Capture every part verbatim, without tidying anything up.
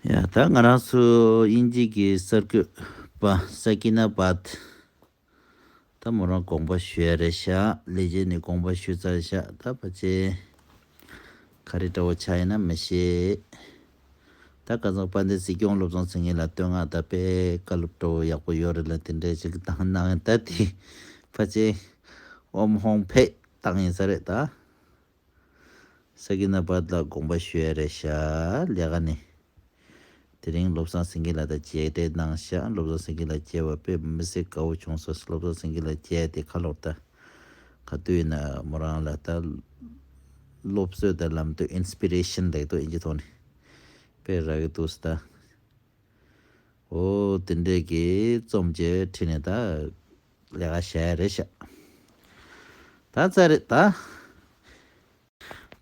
ཡ་ད་ང་རང་ཚོ་དབྱིན་ཇི་གི་གསར་འགོད་པ་ས་ཀི་ན་བྷད། ད་མོ་རང་དགོངས་པ་ཞུ་ཡ་རེད་ཤག་ལས་བྱེད་ནས་དགོངས་པ་ཞུས་ཚར་ཤག་ད་ཕལ་ཆེར་ག་རེ་འདྲ་བོ་ཆགས་ཡིན་ན་མི་ཤེས། ད་ཁ་སང་དཔལ་ལྡན་སྲིད་སྐྱོང་བློ་བཟང་སེང་གེ་ལགས་བསྟོད་བསྔགས་ད་དཔེ་བཀའ་སློབ་འདྲ་བོ་ཡག་པོ་ཡོད་རེད་ལ་དེ་འདྲས་ཅིག་བཏང་གནང་ད་དེ་ཕལ་ཆེར་ཨོམ་ཧོང་ཕེ་བཏང་ཡིན་ས་རེད་ད། ས་ཀི་ན་བྷད་ལ་དགོངས་པ་ཞུ་ཡ་རེད་ཤག་ལས་ཀ་ནི། དེ་རིང་བློ་བཟང་སེང་གེ་ལགས་དང་མཇལ་འཕྲད་གནང་ཤག་བློ་བཟང་སེང་གེ་ལགས་མཇལ་བ་དཔེ་མི་སྲིད་དགའ་བོ་བྱུང་སོང་། བློ་བཟང་སེང་གེ་ལགས་མཇལ་དེ་ཁ་ལོག་ད་ག་དུས་ཡིན་ན་མོ་རང་ལ་ད་སློབ་གསོ་དང་ལམ་སྟོན་ཨིན་སི་པི་རེ་ཤན་ལེགས་ཏོ་ཨིན་ཇི་ཐོག་ནས་དཔེ་རག་གི་འདུག་ད། ཨོ་དེ་འདྲས་ཀྱི་རྩོམ་བཅས་ཁྲིད་ནས་ད་ལས་ཀ་བྱ་ཡ་རེད་ཤག་ད་ཙ་རེད་ད།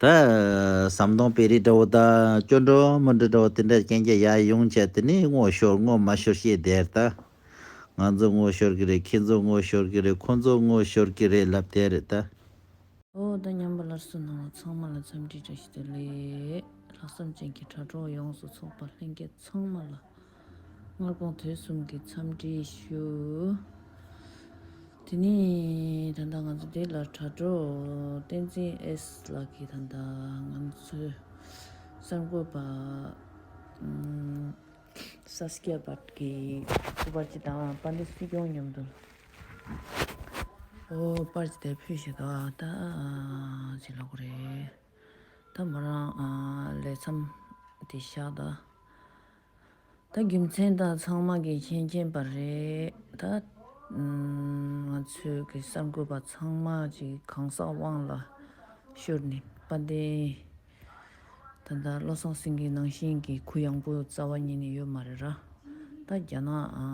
ད་ཟམ་གདོང་དཔལ་རི་འདྲ་བོ་ད་སྐྱོ་འགྲོ་མི་འགྲོ་འདྲ་བོ་དེ་འདྲ་རྐྱང་རྐྱང་ཡར་ཡོང་བྱས་དེ་ནི་ངོ་ཤོར་ངོ་མ་ཤོར་བཤད་བསྡད་ད། ང་ཚོ་ངོ་ཤོར་གི་རེད། ཁྱེད་ཚོ་ངོ་ཤོར་གི་རེད། ཁོ་ཚོ་ངོ་ཤོར་གི་རེད་ལབ་བསྡད་རེད་ད། ཨོ་ད་མཉམ་པ་སླར་གསོ་གནང་བ་ཚང་མ་ལ་འཚམས་འདྲི་བཀྲ་ཤིས་བདེ་ལེགས། ལྷག་བསམ་ཅན་གྱི་དྲ་གྲོགས་ཡོངས་སུ་ཚོགས་པ་ལྷན་རྒྱས་ཚང་མ་ལ་སྔ་དགོང་དུས་གསུམ་གྱི་འཚམས་འདྲི་ཞུ། དེ་ནས་ད་ལྟ་ང་ཚོ་འདི་ལ་དྲ་གྲོགས་བསྟན་འཛིན་ཨེས་ལགས་ཀྱིས་ད་ལྟ་ང་ཚོའི་གསར་འགོད་པ་ཨམ། ས་སྐྱ་བྷད་ཀྱི་སྐུ་པར་ཅིག་དང་དཔལ་ལྡན་སྲིད་སྐྱོང་མཉམ་དུ་ཨོ་པར་ཅིག་དེ་ཕུལ་ཞིག་དང་ད་ཅིག་ལོག་རེད། ད་མོ་རང་ཨ་ལས་མཚམས་དེ་བཞག་ད། ད་རྒྱུ་མཚན་ད་ཚང་མ་གིས་མཁྱེན་མཁྱེན་པ་རེད་ད། ང་ཚོའི་གི་གསར་འགོད་པ་ཚང་མ་ཅིག་གང་ཟག་དབང་ལ་ཤོར་ནས་དཔལ་ལྡན། ད་ལྟ་བློ་བཟང་སེང་གེ་ནང་བཞིན་གྱི་གུ་ཡངས་པོ་རྩ་བ་ཉིད་ནས་ཡོད་མ་རེད་ར། ད་རྒྱ་ནག་ཨ་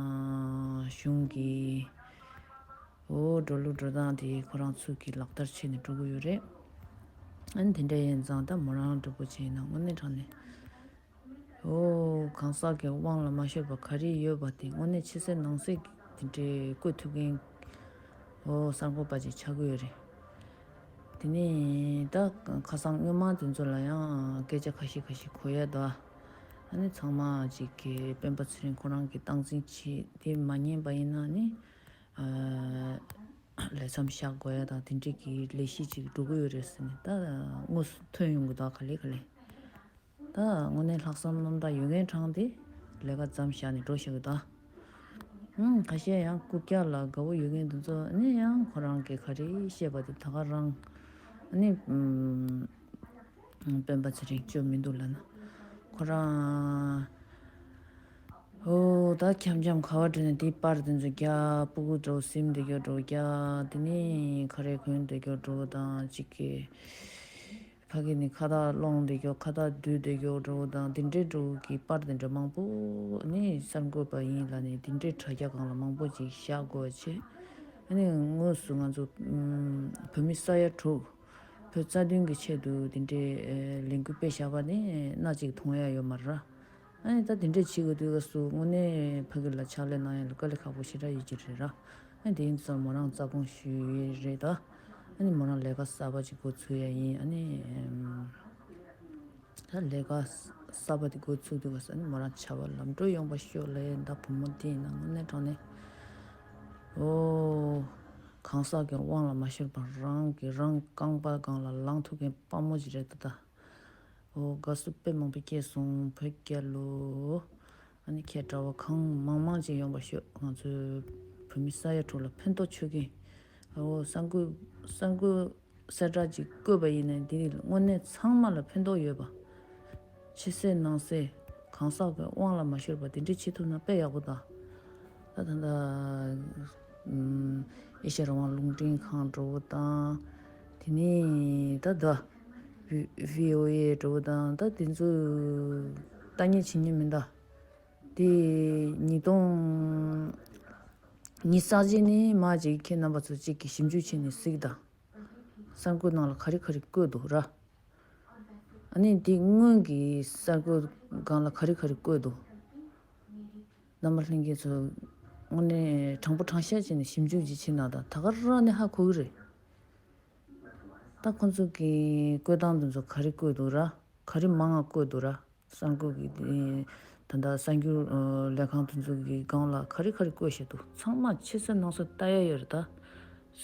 གཞུང་གི་འོ་འགྲོ་ལུགས་འགྲོ་སྟངས་དེ་ཁོ་རང་ཚོ་གི་ལག་བསྟར་བྱས་ནས་འགྲོ་གི་ཡོད་རེད། ཨ་ནི་དེ་འདྲ་ཡིན་ཙང་ད་མོ་རང་འདྲ་པོ་བྱས་ན་དངོས་གནས་དྲང་གནས་འོ་གང་ཟག་གི་དབང་ལ་མ་ཤོར་བ་ག་རེ་ཡོད་པ་དེ་དངོས་གནས་ཕྱི་གསལ་ནང་གསལ་གྱི་དེ་འདྲའི་བཀོད་ཐུབ་མཁན་འོ་གསར་འགོད་པ་ཅིག་ཆགས་ཀྱི་ཡོད་རེད། དེ་ནས་ད་ཁ་སང་སྔོན་མ་དེ་ཚོ་ལ་ཡང་སྐད་ཆ་ཁ་ཤས་ཁ་ཤས་གོ་ཡ་ད། ཨ་ནི་ཚང་མ་ཅིག་གི་སྤེན་པ་ཚེ་རིང་ཁོ་རང་གི་སྟངས་འཛིན་བྱེད་དེ་མ་ཉན་པ་ཡིན་ན་ནི་ཨ་ལས་མཚམས་བཞག་དགོས་ཡ་དང་དེ་འདྲས་ཀྱི་ལས་གཞི་ཅིག་འགྲོ་གི་ཡོད་རེད་ཟེར་ནས་ད་དངོས་སུ་ཐོན་ཡོང་གི་ད་ག་ལེ་ག་ལེ། ད་དངོས་གནས་ལྷག་བསམ་རྣམ་དག་ཡོད་མཁན་དྲང་དེ་ལས་ཀ་མཚམས་བཞག་ནས་འགྲོ་ཤེས་གི་ད། ཨང་ཁ་ཤས་ཡང་རྐུབ་བཀྱག་ལ་དགའ་བོ་ཡོད་མཁན་དེ་ཚོ་ནི་ཡང་ཁོ་རང་གི་ག་རེ་བཤད་པ་དེ་ད་ག་རང་ནི་སྤེན་པ་ཚེ་རིང་སྐྱོ་མི་འདུག་ལབ་ན་ཁོ་རང་ཨོ་ད་འཁྱམ་འཁྱམ་ཁ་བ་བྲིས་ནས་དེའི་པར་དེ་ཚོ་རྒྱག་སྤུ་གུ་འགྲོ་སིམ་དེ་རྒྱོ་འགྲོ་རྒྱག་དེ་ནི་ག་རེ་གོན་དེ་རྒྱོ་འགྲོ་དང་གཅིག་གི་ཕ་གི་ནི་ཁ་བཏགས་སློང་བསྡད་རྒྱུ་ཁ་བཏགས་བསྡུས་བསྡད་རྒྱུ་འདྲ་བོ་དང་དེ་འདྲའི་འདྲ་བོ་གི་པར་དེ་འདྲ་མང་པོ་ནི་གསར་འགོད་པ་ཡིན་ལབ་ནས་དེ་འདྲའི་དྲ་རྒྱ་སྒང་ལ་མང་པོ་ཅིག་བཞག་དགོས་བྱས། ཨ་ནི་དངོས་སུ་ང་ཚོ་ཨམ་བོད་མི་ས་ཡ་དྲུག་བོད་རྩ་དོན་གྱི་ཆེད་དུ་དེ་འདྲའི་ཨེ་ལས་འགུལ་སྤེལ་བཞག་པ་ནི་སྣ་གཅིག་མཐོང་ཡ་ཡོད་མ་རེད། ཨ་ནི་ད་དེ་འདྲས་བྱེད་དགོས་དུས་སྐབས་སུ་དངོས་གནས་ཕ་གི་ལ་ཕྱག་ལས་གནང་ཡ་ལ་དཀའ་ལས་ཁག་པོ་ཞེ་དྲག་ཡོད་ཀྱི་རེད་ར། ཨ་ནི་དེ་ཡིན་ཙང་མོ་རང་རྩ་དགོངས་ཞུས་ཡོད་རེད་ད། ཨ་ནི་མོ་རང་ལས་ཀ་གསར་པ་ཅིག་འགོ་ཚུགས་ཡ་ཡིན། ཨ་ནི་ཨམ་ད་ལས་ཀ་གསར་པ་དེ་འགོ་ཚུགས་དུས་སྐབས་སུ་ཨ་ནི་མོ་རང་བྱ་བ་ལམ་འགྲོ་ཡོང་བ་ཤོག་ལབ་ཡ་ད་བུ་མོ་དེ་ཡིན་ན་དངོས་གནས་དྲང་གནས་ཨོ་གང་ཟག་གི་དབང་ལ་མ་ཤོར་བར་རང་གི་རང་རྐང་པ་སྒང་ལ་ལངས་ཐུབ་མཁན་དཔའ་མོ་ཅིག་རེད་ད་ད། ཨོ་དགའ་བསུ་དཔེ་མང་པོ་སྐྱེས་སོང་བོད་རྒྱལ་ལོ། ཨ་ནི་ཁྱེད་འདྲ་བ་གང་མང་མང་ཅིག་ཡོང་བ་ཤོག་ང་ཚོའི་བོད་མི་ས་ཡ་དྲུག་ལ་ཕན་ཐོགས་ཆོད་མཁན། ཨོ་གསར་འགོད་གསར་འགོད་གསལ་བསྒྲགས་ཅིག་བཀོད་པ་ཡིན་ན་འདི་དངོས་གནས་ཚང་མ་ལ་ཕན་ཐོགས་ཡོད་པ། ཕྱི་གསལ་ནང་གསལ་གང་ཟག་གི་དབང་ལ་མ་ཤོར་བ་དེ་འདྲ་བྱེད་ཐུབ་ན་དཔེ་ཡག་པོ་ད། ད་ད་ད་ཨེ་ཤ་ཡ་རང་དབང་རླུང་འཕྲིན་ཁང་འདྲ་བོ་དང་། དེ་ནས་ད་ད་བི་ཨོ་ཨེ་འདྲ་བོ་དང་ད་དེ་ཚོ་ལྟ་ཉན་བྱེད་ཉན་མིན་ད། དེ་ཉིས་སྟོང་ཉི་ཤུ་རྩ་གཅིག་ནས་མ་ཅིག་ཁྱེད་རྣམ་པ་ཚོ་གཅིག་གིས་ཞིབ་འཇུག་བྱས་ནས་གཟིགས་དང་། གསར་འགོད་ནང་ལ་ག་རེ་ག་རེ་བཀོད་འདུག་ར། ཨ་ནི་འདི་སྔོན་གྱི་གསར་འགོད་སྒང་ལ་ག་རེ་ག་རེ་བཀོད་འདུག་རྣམ་པ་ལྷན་རྒྱས་ཚོ་དངོས་གནས་དྲང་པོ་དྲང་བཞག་བྱས་ནས་ཞིབ་འཇུག་ཅིག་བྱེད་ན་ད་ད་ག་རང་ནས་ཧ་གོ་གི་རེད། ད་ཁོ་ཚོ་གི་བཀོད་སྟངས་དེ་ཚོ་ག་རེ་བཀོད་འདུག་ར། ག་རེ་མང་ང་བཀོད་འདུག་ར། གསར་འགོད་ཀྱི་དེ་ད་ལྟ་གསར་འགྱུར་ལས་ཁང་དེ་ཚོ་གི་སྒང་ལ་ག་རེ་ག་རེ་བཀོད་བཞག་འདུག་ཚང་མ་ཕྱི་གསལ་ནང་གསལ་ལྟ་ཡ་ཡོད་རེད་ད།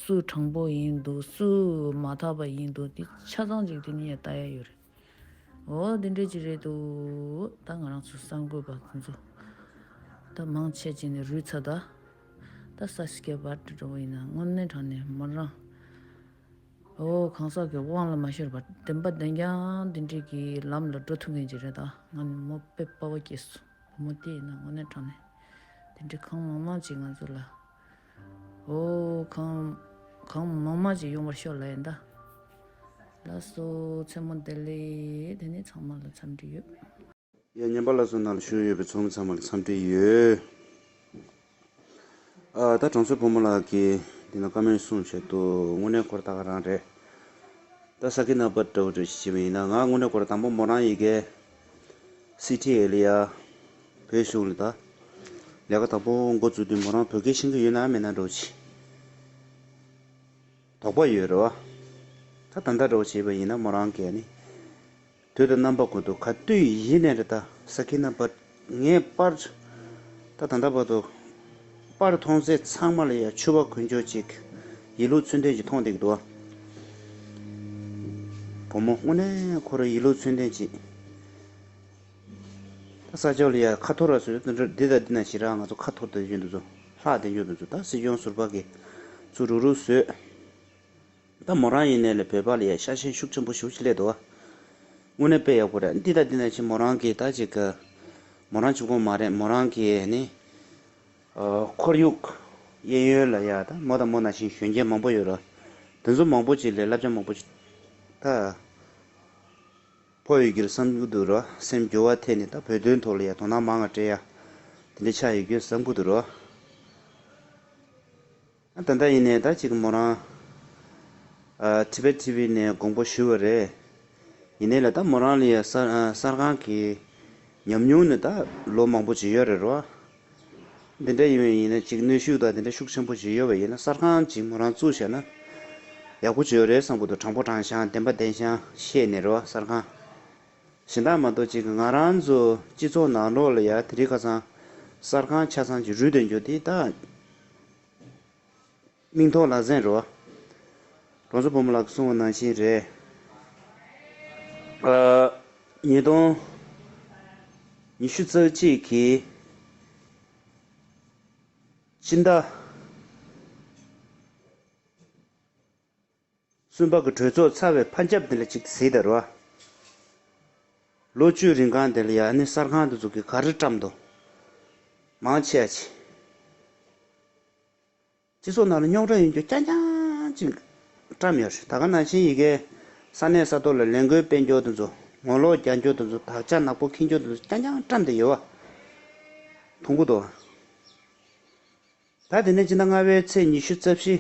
སུ་དྲང་པོ་ཡིན་འདུག་སུ་མ་དག་པ་ཡིན་འདུག་དེ་ཆ་ཚང་ཅིག་དེ་ནས་ལྟ་ཡ་ཡོད་རེད། འོ་དེ་འདྲ་ཅིག་རེད་འདུག་ད་ང་རང་ཚོ་གསར་འགོད་པ་དེ་ཚོ་ད་མང་ཆེ་ཅིག་ནས་རུལ་ཚར་ད། ད་ས་སྐྱ་པར་འགྲོ་བ་ཡིན་ན་དངོས་གནས་དྲང་གནས་མོ་རང་། ཨོ་གང་ཟག་གི་དབང་ལ་མ་ཤོར་བར་བདེན་པ་བདེན་རྐྱང་འདི་འདྲའི་གི་ལམ་ལ་འགྲོ་ཐུབ་མཁན་ཅིག་རེད་ད། ང་ནི་མོ་དཔེ་དཔའ་བོ་སྐྱེས་སོང་། བུ་མོ་དེ་ཡིན་ན་དངོས་གནས་དྲང་གནས་དེ་འདྲའི་གང་མང་མང་ཅིག་ང་ཚོ་ལ། ཨོ་གང་གང་མང་མང་ཅིག་ཡོང་བར་ཤོག་ལབ་ཡིན་ད། ལགས་སོ། མཚན་མོ་བདེ་ལེགས། དེ་ནས་ཚང་མ་ལ་འཚམས་འདྲི་ཡོད། ཡ་ཉན་པ་ལ་སོ་ནང་ལ་བཞུགས་ཡོད་པའི་ཚོགས་མི་ཚང་མ་ལ་འཚམས་འདྲི་ཡོད། ཨ་ད་དྲང་སྲོང་བུ་མོ་ལགས་ཀྱིས་འདི་ན་བཀའ་མོལ་གསུངས་བྱས་འདུག་དངོས་གནས་ཁོ་ར་ད་ག་རང་རེད། ད་ས་ཀི་ན་པ་འདྲ་བོ་འདྲ་ཞིག་བྱས་པ་ཡིན་ན་ང་དངོས་གནས་ཁོ་ར་དང་པོ་མོ་རང་ཡི་གེ་སི་ཊི་ཨེ་ལི་ཡ་བོད་གཞུང་ལ་ད་ལས་ཀ་དང་པོ་འགོ་བཙུགས་དུས་མོ་རང་བོད་སྐད་ཤེས་ཀྱི་ཡོད་ན་མེད་ན་འདྲ་བོ་ཅིག་དོགས་པ་ཡོད་རེད་བ། ད་ད་ལྟ་འདྲ་བོ་བྱས་པ་ཡིན་ན་མོ་རང་གིས་ནི། དུས་དང་རྣམ་པ་ཀུན་ཏུ་ག་དུས་ཡིན་ནའི་རེད་ད་ས་ཀི་ན་པ་ངས་པར། ད་ད་ལྟ་བར་དུ་པར་མཐོང་ཚད་ཚང་མ་ལ་ཡ་ཕྱུ་པ་གོན་ཆོག་ཅིག་ཡིད་ལུས་ཚུལ་ལྡན་ཅིག་མཐོང་བསྡད་ཀྱི་འདུག་བ། བུ་མོ་དངོས་གནས་ཁོ་རང་ཡིད་ལུས་ཚུལ་ལྡན་ཅིག་ད་ས་ཕྱོགས་ལ་ཡ་ཁ་འཐོར་ར་བཟོས་འདི་དང་འདི་ན་ཞེ་དྲག་ང་ཚོ་ཁ་འཐོར་བསྡད་ཀྱི་འདུག་ཚོ་ལྷག་བསྡད་ཀྱི་འདུག་ཚོ་ད་སྲིད་སྐྱོང་ཟུར་པ་གིས་ཚུར་རུག་རུག་བཟོས། ད་མོ་རང་ཡིན་ནའི་ལས་བོད་པ་ལ་ཡ་ཤ་ཞེན་ཤུགས་ཆེན་པོ་ཞེ་པོ་ཅིག་སླེབས་འདུག་བ། དངོས་གནས་དཔེ་ཡག་པོ་རེད། འདི་དང་འདི་ནང་བཞིན་མོ་རང་གིས་ད་ཅིག་གི་མོ་རང་གཅིག་པོ་མ་རེད། མོ་རང་གིས་ནི་ཨ་ཁོར་ཡུག་གཡས་གཡོན་ལ་ཡ་ད་མོ་དང་མོ་ནང་བཞིན་གཞོན་སྐྱེས་མང་པོ་ཡོད་རེད། དེ་ཚོ་མང་པོ་ཅིག་ལས་བསླབ་བྱ་མང་པོ་ཅིག་ད་ཕོག་ཡོད་ཀྱི་རེད་བསམ་གྱི་འདུག་ར། སེམས་འགྱུར་བ་ཐེབས་ནས་ད་བོད་དོན་ཐོག་ལ་ཡ་དོ་སྣང་མང་ང་སྤྲད་ཡ་དེ་འདྲ་ཆགས་ཡོད་ཀྱི་རེད་བསམ་གྱི་འདུག་ར། ཨ་ད་ལྟ་ཡིན་ནའི་ད་ཅིག་མོ་རང་ཨ་ཊི་བེཊ་ཊི་ཝི་ནས་དགོངས་པ་ཞུས་པ་རེད། ཡིན་ནའི་ལ་ད་མོ་རང་ལ་ཡ་གསར་ཨ་གསར་ཁང་གི་ཉམས་མྱོང་ནི་ད་ལོ་མང་པོ་ཅིག་ཡོད་རེད་རོ། འདི་འདྲ་ཡིན་པ་ཡིན་ན་ཅིག་གནོན་ཤུགས་དང་དེ་འདྲ་ཤུགས་ཆེན་པོ་ཅིག་ཡོད་པ་ཡིན་ན་གསར་ཁང་ཅིག་མོ་རང་བཙུགས་བཞག་ན་ཡག་པོ་ཅིག་ཡོད་རེད་བསམ་གྱི་འདུག་དྲང་པོ་དྲང་བཞག་བདེན་པ་བདེན་བཞག་བཤད་ནས་རོ་གསར་ཁང་། གཞན་དག་མ་གཏོགས་ཅིག་ང་རང་ཚོ་སྤྱི་ཚོགས་ནང་ལོགས་ལ་ཡ་དེ་རིང་ཁ་སང་གསར་ཁང་ཆ་ཚང་ཅིག་རུལ་བསྡད་རྒྱུ་དེ་ད་སྙིང་ཐོག་ལ་གཟན་རོ། རོང་ཚོ་བུ་མོ་ལགས་གསུངས་པ་ནང་བཞིན་རེད། ཨ་ཉིས་སྟོང་ཉི་ཤུ་རྩ་གཅིག་གི་སྤྱི་ཟླ་གསུམ་པ་གི་གྲོས་ཚོགས་ཚར་བའི་ཕར་རྒྱབ་འདི་ལ་ཅིག་གཟིགས་དང་རོ། ལོ་བཅུ་རིང་གང་དེ་ལ་ཡ་ནི་གསར་ཁང་དེ་ཚོ་གིས་ག་རེ་བཀྲམ་འདུག་མང་ཆེ་བ་ཅིག་སྤྱི་ཚོགས་ནང་ལ་རྙོག་དྲ་ཡོང་རྒྱུ་རྐྱང་རྐྱང་ཅིག་བཀྲམ་ཡོད་རེད། ད་ག་ནང་བཞིན་ཡི་གེ་ས་གནས་ས་ཐོག་ལ་ལས་འགུལ་སྤེལ་རྒྱུ་དེ་ཚོ་ངོ་ལོག་རྒྱག་རྒྱུ་དེ་ཚོ་དག་ཆ་ནག་པོ་འཁྱེར་རྒྱུ་དེ་ཚོ་རྐྱང་རྐྱང་བཀྲམ་བསྡད་ཡོད་བ། མཐོང་གི་འདུག་ད་དེ་ནས་སྤྱི་ཟླ་ལྔ་པའི་ཚེས་ཉི་ཤུ་རྩ་བཞི་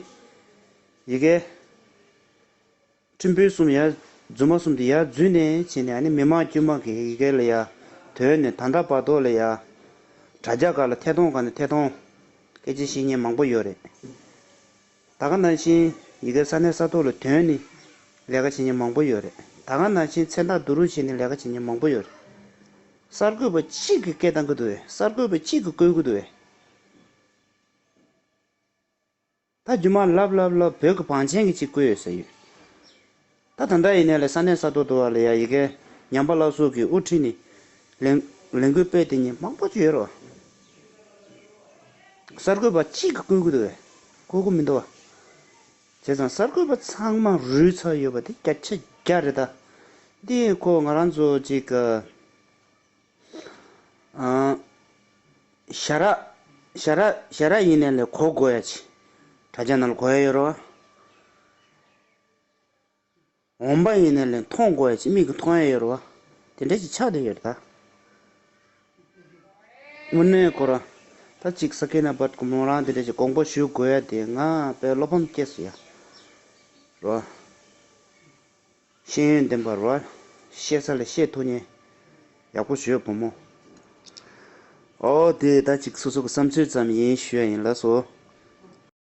ཡི་གེ་ཁྲིམས་དཔོན་གསུམ་ཡར་རྫུན་མ་གསུམ་དེ་ཡར་འཛུལ་ནས་བྱས་ནས་ཨ་ནི་མི་མང་དཀྱུས་མ་གི་ཡི་གེ་ལ་ཡ་དོན་ནས་ད་ལྟ་བར་དུ་ལ་ཡ་དྲ་རྒྱ་སྒང་ལ་ཐད་གཏོང་སྒང་ནས་ཐད་གཏོང་སྐད་ཆ་བཤད་མཁན་མང་པོ་ཡོད་རེད། ད་ག་ནང་བཞིན་ཡི་གེ་ས་གནས་ས་ཐོག་ལ་དོན་ནས་ལས་ཀ་བྱེད་མཁན་མང་པོ་ཡོད་རེད། ད་ག་ནང་བཞིན་མཚན་རྟགས་བསྡུ་རུབ་བྱས་ནས་ལས་ཀ་བྱེད་མཁན་མང་པོ་ཡོད་རེད། གསར་འགོད་པ་གཅིག་གིས་སྐད་བཏང་གི་འདུག་བས། གསར་འགོད་པ་གཅིག་གིས་བཀོད་ཀྱི་འདུག་བས། ད་རྒྱུ་མ་ལབ་ལབ་ལབ་བོད་ཀྱི་བང་ཆེན་གྱི་གཅིག་བཀོད་ཡོད་ཟེར་ཡོད། ད་ད་ལྟ་ཡིན་ནའི་ལས་ས་གནས་ས་ཐོག་ཏུ་བ་ལ་ཡ་ཡི་གེ་ཉམས་པ་སླར་གསོ་གི་དབུ་ཁྲིད་ནས་ལས་ལས་འགུལ་སྤེལ་དེ་ཉིན་མང་པོ་ཅིག་ཡོད་རོ། གསར་འགོད་པ་གཅིག་གིས་བཀོད་ཀྱི་འདུག་བས། བཀོད་ཀྱི་མི་འདུག་བ། བྱས་ཙང་གསར་འགོད་པ་ཚང་མ་རུལ་ཚར་ཡོད་པ་དེ་བརྒྱ་ཆ་བརྒྱ་རེད་ད། འདི་ཁོ་ང་རང་ཚོ་ཅིག་གི་ཨང་། ཞྭ་ར། ཞྭ་ར། ཞྭ་ར་ཡིན་ནའི་ལས་གོ་དགོས་ཡ་ཅིག་དྲ་རྒྱ་ནང་ལ་གོ་ཡ་ཡོད་རེད་བ། འོན་པ་ཡིན་ནའི་ལས་མཐོང་དགོས་ཡ་ཅིག་མིག་གིས་མཐོང་ཡ་ཡོད་རེད་བ། དེ་འདྲ་ཅིག་ཆགས་བསྡད་ཡོད་རེད་ད། དངོས་གནས་ཁོ་རང་། ད་ཅིག་ས་ཀི་ན་པ་མོ་རང་དེ་འདྲ་ཅིག་དགོངས་པ་ཞུ་དགོས་ཡ་དེ་ང་དཔེ་བློ་ཕམ་སྐྱེས་སོང་ཡ། རེད་བ། ཤེས་ཡོན་ལྡན་པ་རེད་བ། བཤད་ས་ལ་བཤད་ཐུབ་མཁན་ཡག་པོ་ཞུ་བ་བུ་མོ། ཨོ་དེ་ད་ཅིག་སོ་སོ་གི་བསམ་ཚུལ་ཙམ་ཡིན་ཞུ་ཡ་ཡིན། ལགས་སོ།